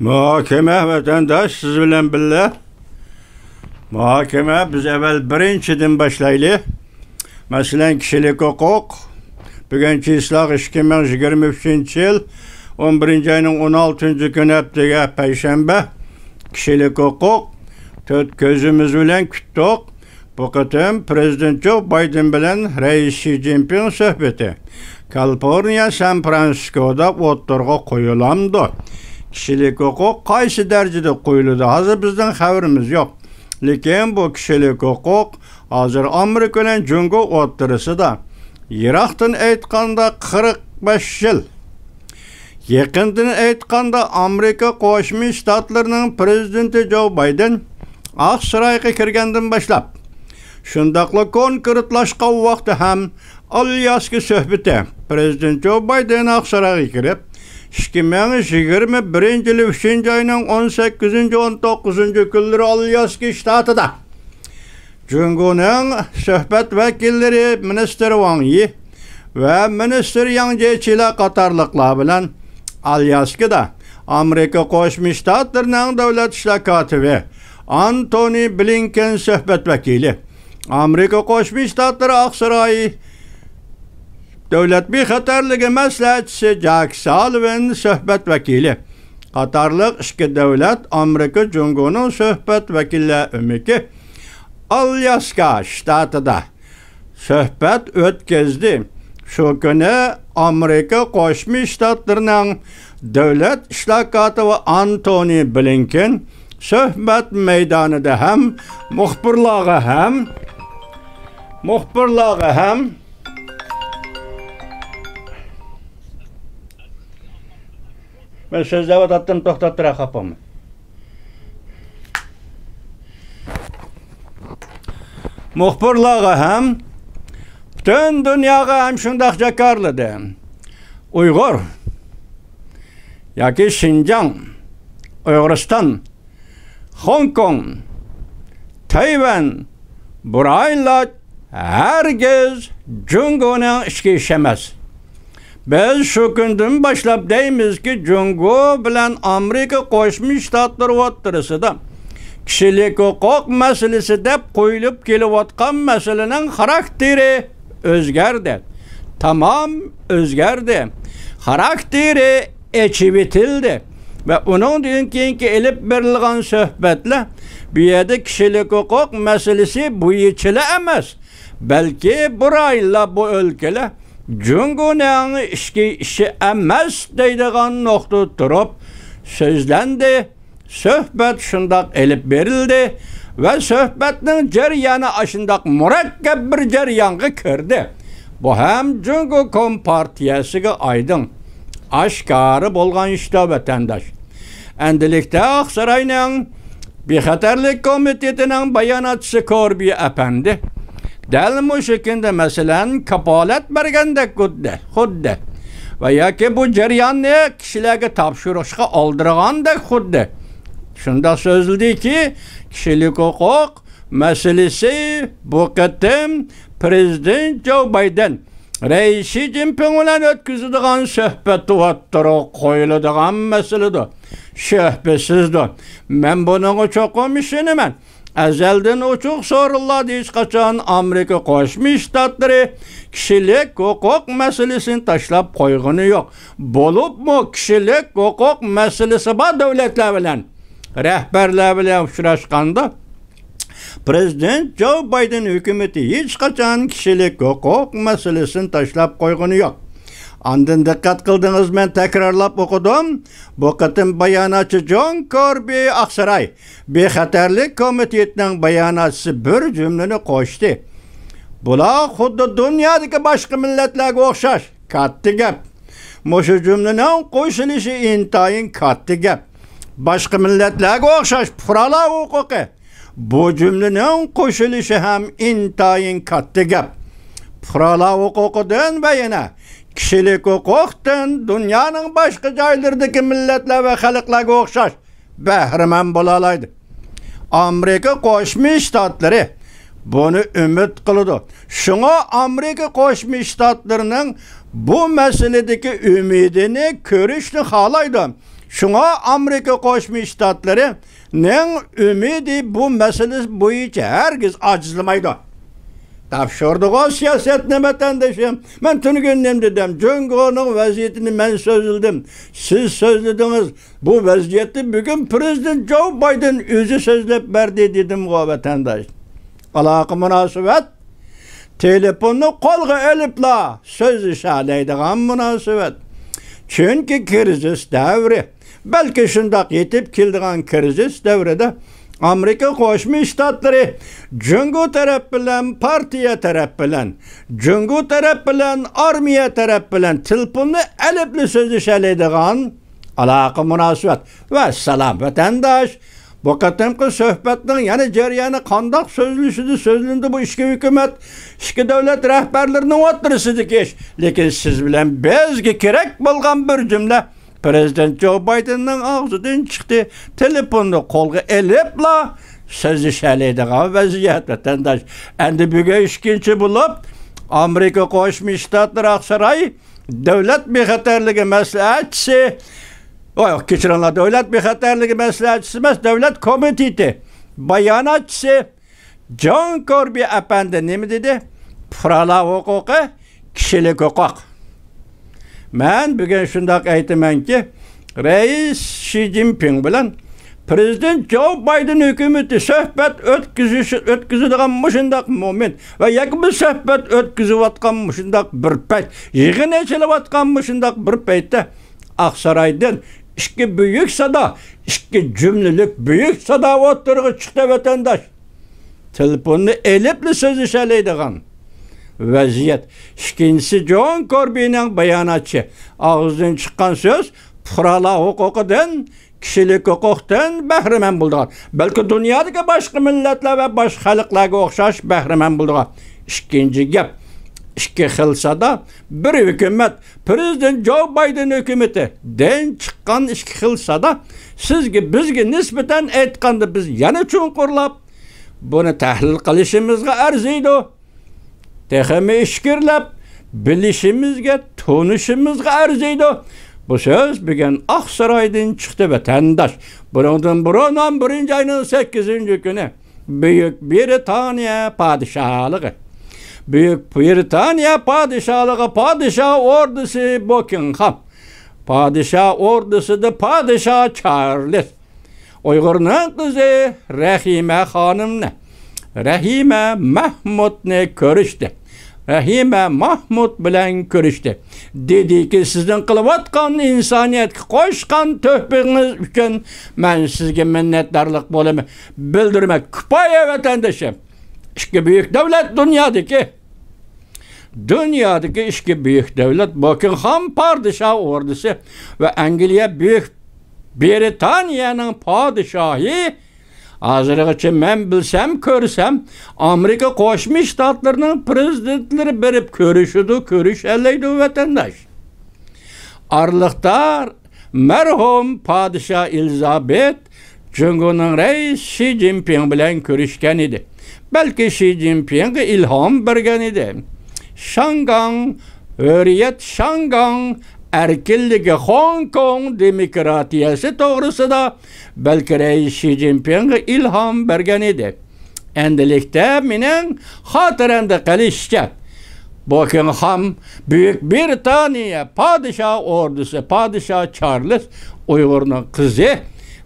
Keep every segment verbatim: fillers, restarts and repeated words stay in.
مۇھاكىمە، ۋەتەنداش، سىز بىلەن بىللە مۇھاكىمە. بىز ئەۋۋەل بىرىنچىدىن باشلايلى. مەسىلەن، كىشىلىك ھوقۇق. بۈگۈن چىسلاق ئىككى مىڭ يىگىرمە ئۈچىنچى يىل، ئون بىرىنچى ئاينىڭ ئون ئالتىنچى كۈنى، ھەپتىگە پەيشەنبە. كىشىلىك ھوقۇق. تۆت كۆزىمىز بىلەن كۈتتۇق. بۇ قېتىم پىرېزىدېنت جو بايدېن بىلەن رەئىس شى جىنپىڭ سۆھبىتى كالىفورنىيە سان فرانسىسكودا ئوتتۇرىغا قويۇلامدۇ؟ كىشىلىك ھوقۇق قايسى دەرىجىدە قويۇلىدۇ؟ ھازىر بىزنىڭ خەۋىرىمىز يوق. لېكىن بۇ كىشىلىك ھوقۇق ھازىر ئامېرىكا بىلەن جۇڭگو ئوتتۇرىسىدا، يىراقتىن ئېيتقاندا، قىرىق بەش يىل. يېقىندىن ئېيتقاندا، ئامېرىكا قوشما شتاتلىرىنىڭ پىرېزىدېنتى جو بايدېن ئاقسارايغا كىرگەندىن باشلاپ، شۇنداقلا كونكرېتلاشقان ۋاقتى ھەم ئالياسكا سۆھبىتى. پىرېزىدېنت جو بايدېن ئاقسارايغا كىرىپ، ئىككى مىڭ يىگىرمە بىرىنچى يىلى ئۈچىنچى ئاينىڭ ئون سەككىزىنچى، ئون توققۇزىنچى كۈنلىرى ئالياسكا شتاتىدا جۇڭگونىڭ سۆھبەت ۋەكىللىرى مىنىستىر ۋاڭ يى ۋە مىنىستىر ياڭ جيېچىلار قاتارلىقلار بىلەن ئالياسكىدا ئامېرىكا قوشما شتاتلىرىنىڭ دۆلەت ئىشلار كاتىپى ئانتونى بلىنكېن سۆھبەت ۋەكىلى، ئامېرىكا قوشما شتاتلىرى ئاقساراي دۆلەت بىخەتەرلىكى مەسلىھەتچىسى جاك سالىۋېن سۆھبەت ۋەكىلى قاتارلىق ئىككى دۆلەت ئامېرىكا جۇڭگونىڭ سۆھبەت ۋەكىللەر ئۆمىكى ئالياسكا شتاتىدا سۆھبەت ئۆتكۈزدى. شۇ كۈنى ئامېرىكا قوشما شتاتلىرىنىڭ دۆلەت ئىشلار كاتىپى ئانتونى بلىنكېن سۆھبەت مەيدانىدا ھەم مۇخبىرلارغا ھەم مۇخبىرلارغا ھەم مەن سۆزلەۋاتاتتىم، توختاپ تۇرە، خاپا بولماڭ. مۇخبىرلارغا ھەم پۈتۈن دۇنياغا ھەم شۇنداق جاكارلىدى. ئۇيغۇر ياكى شىنجاڭ، ئۇيغۇرىستان، خوڭكوڭ، تەيۋەن، بۇ رايونلار ھەرگىز جۇڭگونىڭ ئىچكى ئىشى ئەمەس. بىز شۇ كۈندىن باشلاپ دەيمىزكى، جۇڭگو بىلەن ئامېرىكا قوشما شتاتلىرى ئوتتۇرىسىدا كىشىلىك ھوقۇق مەسىلىسى دەپ قويۇلۇپ كېلىۋاتقان مەسىلىنىڭ خاراكتېرى ئۆزگەردى. تامام ئۆزگەردى. خاراكتېرى ئېچىۋېتىلدى. ۋە ئۇنىڭدىن كېيىنكى ئېلىپ بېرىلغان سۆھبەتلەر بۇ يەردە كىشىلىك ھوقۇق مەسىلىسى بويىچىلا ئەمەس، بەلكى بۇ رايونلار، بۇ ئۆلكىلەر جۇڭگونىڭ ئىچكى ئىشى ئەمەس دەيدىغان نۇقتىدا تۇرۇپ سۆزلەندى. سۆھبەت شۇنداق ئېلىپ بېرىلدى ۋە سۆھبەتنىڭ جەريانى ئاشۇنداق مۇرەككەپ بىر جەريانغا كىردى. بۇ ھەم جۇڭگو كومپارتىيەسىگە ئايدىڭ، ئاشكارا بولغان ئىشتا، ۋەتەنداش. ئەندىلىكتە ئاقساراينىڭ بىخەتەرلىك كومىتېتىنىڭ باياناتچىسى كوربى ئەپەندى دەل مۇشۇ كۈندە، مەسىلەن، كاپالەت بەرگەندەك خۇددى، خۇددى، ۋە ياكى بۇ جەرياننى كىشىلەرگە تاپشۇرۇشقا ئالدىرىغاندەك خۇددى شۇنداق سۆزلىدىكى، كىشىلىك ھوقۇق مەسىلىسى بۇ قېتىم پىرېزىدېنت جو بايدېن رەئىس شى جىنپىڭ بىلەن ئۆتكۈزىدىغان سۆھبەتتە ئوتتۇرىغا قويۇلىدىغان مەسىلىدۇر. شۈبھىسىزدۇر. مەن بۇنىڭغا چوقۇم ئىشىنىمەن. ئەزەلدىن ئوچۇق سورۇنلاردا ھېچقاچان ئامېرىكا قوشما شتاتلىرى كىشىلىك ھوقۇق مەسىلىسىنى تاشلاپ قويغىنى يوق. بولۇپمۇ كىشىلىك ھوقۇق مەسىلىسى بار دۆلەتلەر بىلەن، رەھبەرلەر بىلەن ئۇچراشقاندا، پىرېزىدېنت جو بايدېن ھۆكۈمىتى ھېچقاچان كىشىلىك ھوقۇق مەسىلىسىنى تاشلاپ قويغىنى يوق. ئاندىن دىققەت قىلدىڭىز، مەن تەكرارلاپ ئوقۇدۇم. بۇ قېتىم باياناتچى جون كوربى ئاقساراي بىخەتەرلىك كومىتېتىنىڭ باياناتچىسى بىر جۈملىنى قوشتى. بۇلار خۇددى دۇنيادىكى باشقا مىللەتلەرگە ئوخشاش. كاتتا گەپ. مۇشۇ جۈملىنىڭ قوشۇلۇشى ئىنتايىن كاتتا گەپ. باشقا مىللەتلەرگە ئوخشاش پۇقرالار ھوقۇقى. بۇ جۈملىنىڭ قوشۇلۇشى ھەم ئىنتايىن كاتتا گەپ. پۇقرالار ھوقۇقىدىن ۋە يەنە كىشىلىك ھوقۇقتىن دۇنيانىڭ باشقا جايلىرىدىكى مىللەتلەر ۋە خەلقلەرگە ئوخشاش بەھرىمەن بولالايدۇ. ئامېرىكا قوشما شتاتلىرى بۇنى ئۈمىد قىلىدۇ. شۇڭا ئامېرىكا قوشما شتاتلىرىنىڭ بۇ مەسىلىدىكى ئۈمىدىنى كۆرۈشنى خالايدۇ. شۇڭا ئامېرىكا قوشما شتاتلىرىنىڭ ئۈمىدى بۇ مەسىلە بويىچە ھەرگىز ئاجىزلىمايدۇ. تاپشۇردىغۇ سىياسەتنى، ۋەتەندىشىم. مەن تۈنۈگۈن نېمە دېدىم؟ جۇڭگونىڭ ۋەزىيىتىنى مەن سۆزلىدىم، سىز سۆزلىدىڭىز. بۇ ۋەزىيەتنى بۈگۈن پىرېزىدېنت جو بايدېن ئۆزى سۆزلەپ بەردى، دېدىمغۇ، ۋەتەنداش. ئالاقە مۇناسىۋەت تېلېفوننى قولغا ئېلىپلا سۆزلىشەلەيدىغان مۇناسىۋەت. چۈنكى كىرىزىس دەۋرى، بەلكى شۇنداق يېتىپ كېلىدىغان كىرىزىس دەۋرىدە ئامېرىكا قوشما شتاتلىرى جۇڭگو تەرەپ بىلەن، پارتىيە تەرەپ بىلەن، جۇڭگو تەرەپ بىلەن، ئارمىيە تەرەپ بىلەن تېلېفوننى ئېلىپلا سۆزلىشەلەيدىغان ئالاقە مۇناسىۋەت. ۋەسسالام، ۋەتەنداش. بۇ قېتىمقى سۆھبەتنىڭ يەنە جەريانى قانداق سۆزلىشىدۇ، سۆزلىنىدۇ، بۇ ئىككى ھۆكۈمەت، ئىككى دۆلەت رەھبەرلىرىنىڭ ئوتتۇرىسىدىكى ئىش. لېكىن سىز بىلەن بىزگە كېرەك بولغان بىر جۈملە، پىرېزىدېنت جو بايدېننىڭ ئاغزىدىن چىقتى. تېلېفوننى قولغا ئېلىپلا سۆزلىشەلەيدىغان ۋەزىيەت، ۋەتەنداش. ئەمدى بۈگۈن ئىككىنچى بولۇپ ئامېرىكا قوشما شتاتلىرى ئاقساراي دۆلەت بىخەتەرلىكى مەسلىھەتچىسى، ۋاي، كەچۈرۈڭلار، دۆلەت بىخەتەرلىكى مەسلىھەتچىسى ئەمەس، دۆلەت كومىتېتى باياناتچىسى جون كوربى ئەپەندى نېمە دېدى؟ پۇقرالار ھوقۇقى، كىشىلىك ھوقۇق. مەن بۈگۈن شۇنداق ئېيتىمەنكى، رەئىس شى جىنپىڭ بىلەن پىرېزىدېنت جو بايدېن ھۆكۈمىتى سۆھبەت ئۆتكۈزۈش، ئۆتكۈزىدىغان مۇشۇنداق مومېنت ۋە ياكى بىر سۆھبەت ئۆتكۈزۈۋاتقان مۇشۇنداق بىر پەيت، يىغىن ئېچىلىۋاتقان مۇشۇنداق بىر پەيتتە ئاقسارايدىن ئىككى بۈيۈك سادا، ئىككى جۈملىلىك بۈيۈك سادا ئوتتۇرىغا چىقتى، ۋەتەنداش. تېلېفوننى ئېلىپلا سۆزلىشەلەيدىغان ۋەزىيەت. ئىككىنچىسى، جون كوربىنىڭ باياناتچى ئاغزىدىن چىققان سۆز پۇقرالار ھوقۇقىدىن، كىشىلىك ھوقۇقتىن بەھرىمەن بولىدىغان، بەلكى دۇنيادىكى باشقا مىللەتلەر ۋە باشقا خەلقلەرگە ئوخشاش بەھرىمەن بولىدىغان. ئىككىنچى گەپ، ئىككى خىل سادا، بىر ھۆكۈمەت، پىرېزىدېنت جو بايدېن ھۆكۈمىتىدىن چىققان ئىككى خىل سادا سىزگە، بىزگە نىسبەتەن ئېيتقاندا، بىز يەنە چوڭقۇرلاپ بۇنى تەھلىل قىلىشىمىزغا ئەرزىيدۇ. تېخىمۇ ئىچكىرىلەپ بىلىشىمىزگە، تونۇشىمىزغا ئەرزىيدۇ. بۇ سۆز بۈگۈن ئاقسارايدىن چىقتى، ۋەتەنداش. بۇنىڭدىن بۇرۇن، ئون بىرىنچى ئاينىڭ سەككىزىنچى كۈنى بۈيۈك بىرىتانىيە پادىشاھلىقى، بۈيۈك بىرىتانىيە پادىشاھلىقى، پادىشاھ ئوردىسى بوكىنغھام، پادىشاھ ئوردىسىدا پادىشاھ چارلىز، ئۇيغۇرنىڭ قىزى رەھىمە خانىمنى، رەھىمە مەھمۇدنى كۆرۈشتى. رەھىمە مەھمۇد بىلەن كۆرۈشتى. دېدىكى، سىزنىڭ قىلىۋاتقان، ئىنسانىيەتكە قوشقان تۆھپىڭىز ئۈچۈن مەن سىزگە مىننەتدارلىق بولىمەن، بىلدۈرىمەن. كۇپايە، ۋەتەندىشىم. ئىككى بۈيۈك دۆلەت دۇنيادىكى، دۇنيادىكى ئىككى بۈيۈك دۆلەت، بوكىنغھام پادىشاھ ئوردىسى ۋە ئەنگلىيە بۈيۈك بىرىتانىيەنىڭ پادىشاھى، ھازىرغىچە مەن بىلسەم، كۆرسەم، ئامېرىكا قوشما شتاتلىرىنىڭ پىرېزىدېنتلىرى بېرىپ كۆرۈشىدۇ، كۆرۈشەلەيدۇ، ۋەتەنداش. ئارىلىقتا مەرھۇم پادىشاھ ئېلىزابېت جۇڭگونىڭ رەئىسى شى جىنپىڭ بىلەن كۆرۈشكەن ئىدى. بەلكى شى جىنپىڭغا ئىلھام بەرگەن ئىدى. شاڭگاڭ ھۆرىيەت، شاڭگاڭ ئەركىنلىكى، خوڭكوڭ دېموكراتىيەسى توغرىسىدا بەلكى رەئىس شى جىنپىڭغا ئىلھام بەرگەن ئىدى. ئەمدىلىكتە مېنىڭ خاتىرەمدە قېلىشىچە، بوكىنغھام بۈيۈك بىرىتانىيە پادىشاھ ئوردىسى، پادىشاھ چارلىز ئۇيغۇرنىڭ قىزى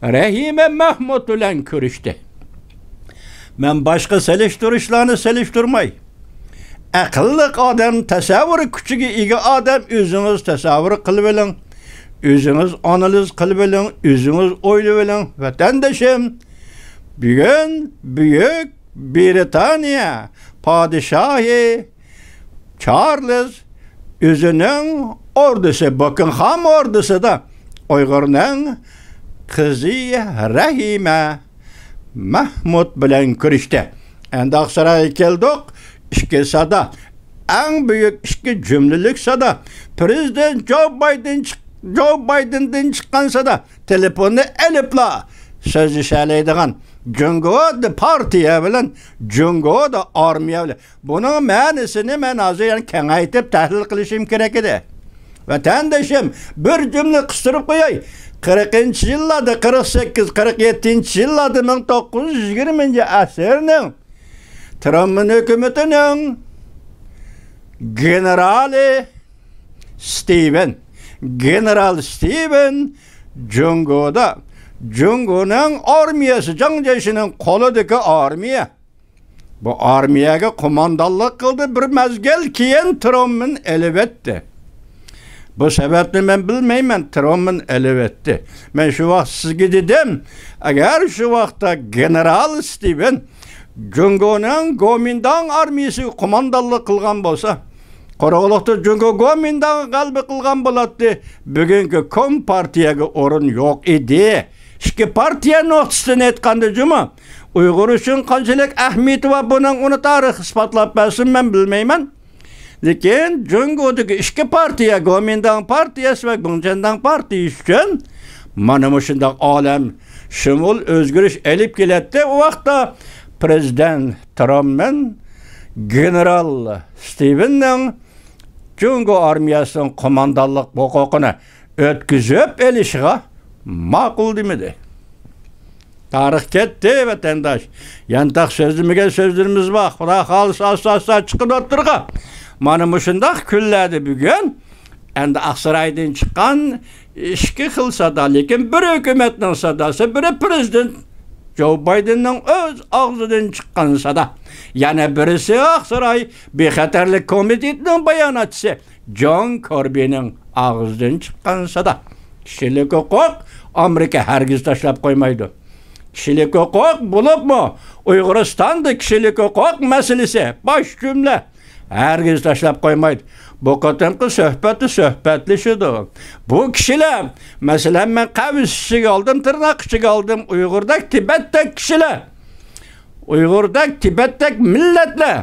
رەھىمە مەھمۇد بىلەن كۆرۈشتى. مەن باشقا سېلىشتۇرۇشلارنى سېلىشتۇرماي، ئەقىللىق ئادەم، تەسەۋۋۇر كۈچىگە ئىگە ئادەم، ئۆزىڭىز تەسەۋۋۇر قىلىۋېلىڭ، ئۆزىڭىز ئانالىز قىلىۋېلىڭ، ئۆزىڭىز ئويلىۋېلىڭ، ۋەتەندىشىم. بۈگۈن بۈيۈك بىرىتانىيە پادىشاھى چارلىز ئۆزىنىڭ ئوردىسى، بوكىنغھام ئوردىسىدا ئۇيغۇرنىڭ قىزى رەھىمە مەھمۇد بىلەن كۆرۈشتى. ئەمدى ئاقسارايغا كەلدۇق. ئىككى سادا، ئەڭ بۈيۈك ئىككى جۈملىلىك سادا. پىرېزىدېنت جو بايدېن چىق-، جو بايدېندىن چىققان سادا. تېلېفوننى ئېلىپلا سۆزلىشەلەيدىغان جۇڭگو پارتىيە بىلەن، جۇڭگو ئارمىيە بىلەن. بۇنىڭ مەنىسىنى مەن ھازىر يەنە كېڭەيتىپ تەھلىل قىلىشىم كېرەك ئىدى. ۋەتەندىشىم، بىر جۈملە قىستۇرۇپ قوياي. قىرىقىنچى يىللاردا، قىرىق سەككىز، قىرىق يەتتىنچى يىللاردا، مىڭ توققۇز يۈز يىگىرمىنچى ئەسىرنىڭ ترۇمەن ھۆكۈمىتىنىڭ گېنېرالى ستىۋېن، گېنېرال ستىۋېن جۇڭگودا، جۇڭگونىڭ ئارمىيەسى، جاڭ جيېشىنىڭ قولىدىكى ئارمىيە، بۇ ئارمىيەگە قوماندانلىق قىلدى. بىر مەزگىل كېيىن ترۇمەن ئېلىۋەتتى. بۇ سەۋەبنى مەن بىلمەيمەن، ترۇمەن ئېلىۋەتتى. مەن شۇ ۋاقىت سىزگە دېدىم، ئەگەر شۇ ۋاقىتتا گېنېرال ستىۋېن جۇڭگونىڭ گومىنداڭ ئارمىيىسىگە قوماندانلىق قىلغان بولسا، قۇرۇقلۇقتا جۇڭگو گومىنداڭغا غەلىبە قىلغان بولاتتى. بۈگۈنكى كومپارتىيەگە ئورۇن يوق ئىدى. ئىككى پارتىيە نۇقتىسىدىن ئېيتقاندا جۇمۇ، ئۇيغۇر ئۈچۈن قانچىلىك ئەھمىيىتى بار بۇنىڭ، ئۇنى تارىخ ئىسپاتلاپ بەرسۇن، مەن بىلمەيمەن. لېكىن جۇڭگودىكى ئىككى پارتىيە، گومىنداڭ پارتىيەسى ۋە گۇڭچەنداڭ پارتىيەسى ئۈچۈن مانا مۇشۇنداق ئالەم شۇمۇل ئۆزگىرىش ئېلىپ كېلەتتى. ئۇ ۋاقىتتا پىرېزىدېنت ترۇمەن گېنېرال ستىۋېننىڭ جۇڭگو ئارمىيەسىنىڭ قوماندانلىق ھوقۇقىنى ئۆتكۈزۈپ ئېلىشىغا ماقۇل دېمىدى. تارىخ كەتتى، ۋەتەنداش. يانتاق سۆزلىمىگەن سۆزلىرىمىز بار. خۇدا خالىسا، ئاستا-ئاستا چىقىدۇ ئوتتۇرىغا. مانا مۇشۇنداق كۈنلەردە بۈگۈن ئەمدى ئاقسارايدىن چىققان ئىككى خىل سادا، لېكىن بىرى ھۆكۈمەتنىڭ ساداسى، بىرى پىرېزىدېنت جو بايدېننىڭ ئۆز ئاغزىدىن چىققان سادا. يەنە بىرىسى ئاقساراي بىخەتەرلىك كومىتېتىنىڭ باياناتچىسى جون كوربىنىڭ ئاغزىدىن چىققان سادا. كىشىلىك ھوقۇق ئامېرىكا ھەرگىز تاشلاپ قويمايدۇ. كىشىلىك ھوقۇق بولۇپمۇ ئۇيغۇرىستاندا كىشىلىك ھوقۇق مەسىلىسى باش جۈملە ھەرگىز تاشلاپ قويمايدۇ. بۇ قېتىمقى سۆھبەتتە سۆھبەتلىشىدۇ. بۇ كىشىلەر، مەسىلەن، مەن قەۋس ئىچىگە ئالدىم، تىرناق ئىچىگە ئالدىم، ئۇيغۇردەك، تىبەتتەك كىشىلەر، ئۇيغۇردەك، تىبەتتەك مىللەتلەر،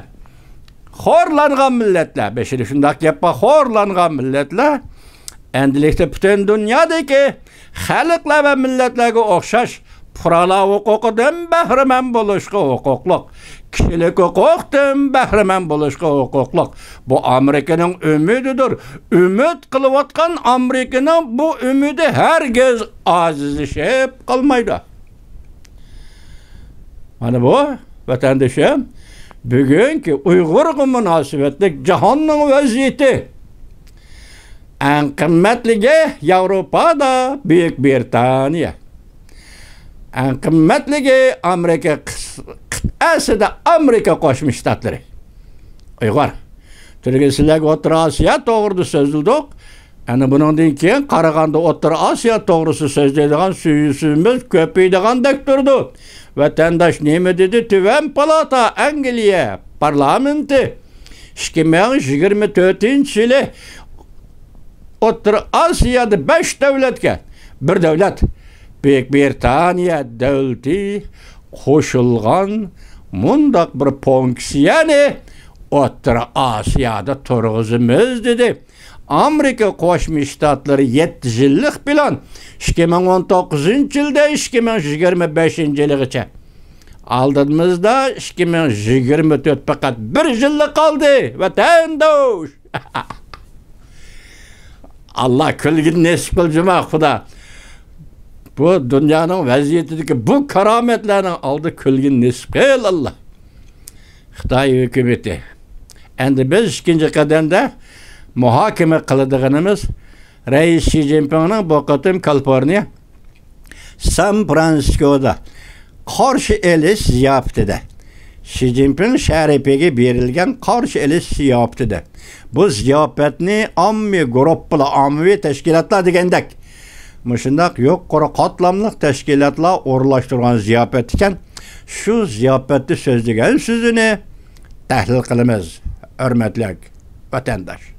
خورلانغان مىللەتلەر، بېشىدا شۇنداق گەپ بار، خورلانغان مىللەتلەر ئەمدىلىكتە پۈتۈن دۇنيادىكى خەلقلەر ۋە مىللەتلەرگە ئوخشاش پۇقرالار ھوقۇقىدىن بەھرىمەن بولۇشقا ھوقۇقلۇق، كىشىلىك ھوقۇقتىن بەھرىمەن بولۇشقا ھوقۇقلۇق. بۇ ئامېرىكىنىڭ ئۈمىدىدۇر. ئۈمىد قىلىۋاتقان ئامېرىكىنىڭ بۇ ئۈمىدى ھەرگىز ئاجىزلىشىپ قالمايدۇ. مانا بۇ، ۋەتەندىشىم، بۈگۈنكى ئۇيغۇرغا مۇناسىۋەتلىك جاھاننىڭ ۋەزىيىتى. ئەڭ قىممەتلىكى ياۋروپادا بۈيۈك بىرىتانىيە. ئەڭ قىممەتلىكى ئامېرىكا قىس-، قىتئەسىدە ئامېرىكا قوشما شتاتلىرى. ئۇيغۇر. تۈرگە سىلەرگە ئوتتۇرا ئاسىيا توغرىدا سۆزلىدۇق. ئەنە بۇنىڭدىن كېيىن قارىغاندا ئوتتۇرا ئاسىيا توغرىسىدا سۆزلەيدىغان سۆزىمىز كۆپىيىدىغاندەك تۇرىدۇ. ۋەتەنداش نېمە دېدى؟ تۆۋەن پالاتا، ئەنگلىيە پارلامېنتى ئىككى مىڭ يىگىرمە تۆتىنچى يىلى ئوتتۇرا ئاسىيادا بەش دۆلەتكە، بىر دۆلەت، بۈيۈك بىرىتانىيە دۆلىتى قوشۇلغان مۇنداق بىر فۇنكسىيەنى ئوتتۇرا ئاسىيادا تۇرغۇزىمىز، دېدى. ئامېرىكا قوشما شتاتلىرى يەتتە يىللىق پىلان، ئىككى مىڭ ئون توققۇزىنچى يىلدىن ئىككى مىڭ يىگىرمە بەشىنچى يىلىغىچە. ئالدىمىزدا ئىككى مىڭ يىگىرمە تۆت پەقەت بىر يىللا قالدى، ۋەتەنداش. ئاللا كۈلگىنى نېسىپ قىل، جۇما خۇدا. بۇ دۇنيانىڭ ۋەزىيىتىدىكى بۇ كارامەتلەرنىڭ ئالدىدا كۈلگىنى نېسىپ قىل، ئاللا. خىتاي ھۆكۈمىتى. ئەمدى بىز ئىككىنچى قەدەمدە مۇھاكىمە قىلىدىغىنىمىز رەئىس شى جىنپىڭنىڭ بۇ قېتىم كالىفورنىيە سان فرانسىسكودا قارشى ئېلىش زىياپىتىدە، شى جىنپىڭ شەرىپىگە بېرىلگەن قارشى ئېلىش زىياپىتىدە، بۇ زىياپەتنى ئاممىۋى گۇرۇپپىلار، ئاممىۋى تەشكىلاتلار دېگەندەك، مۇشۇنداق يۇقىرى قاتلاملىق تەشكىلاتلار ئورۇنلاشتۇرغان زىياپەت ئىكەن. شۇ زىياپەتتە سۆزلىگەن سۆزىنى تەھلىل قىلىمىز، ھۆرمەتلىك ۋەتەنداش.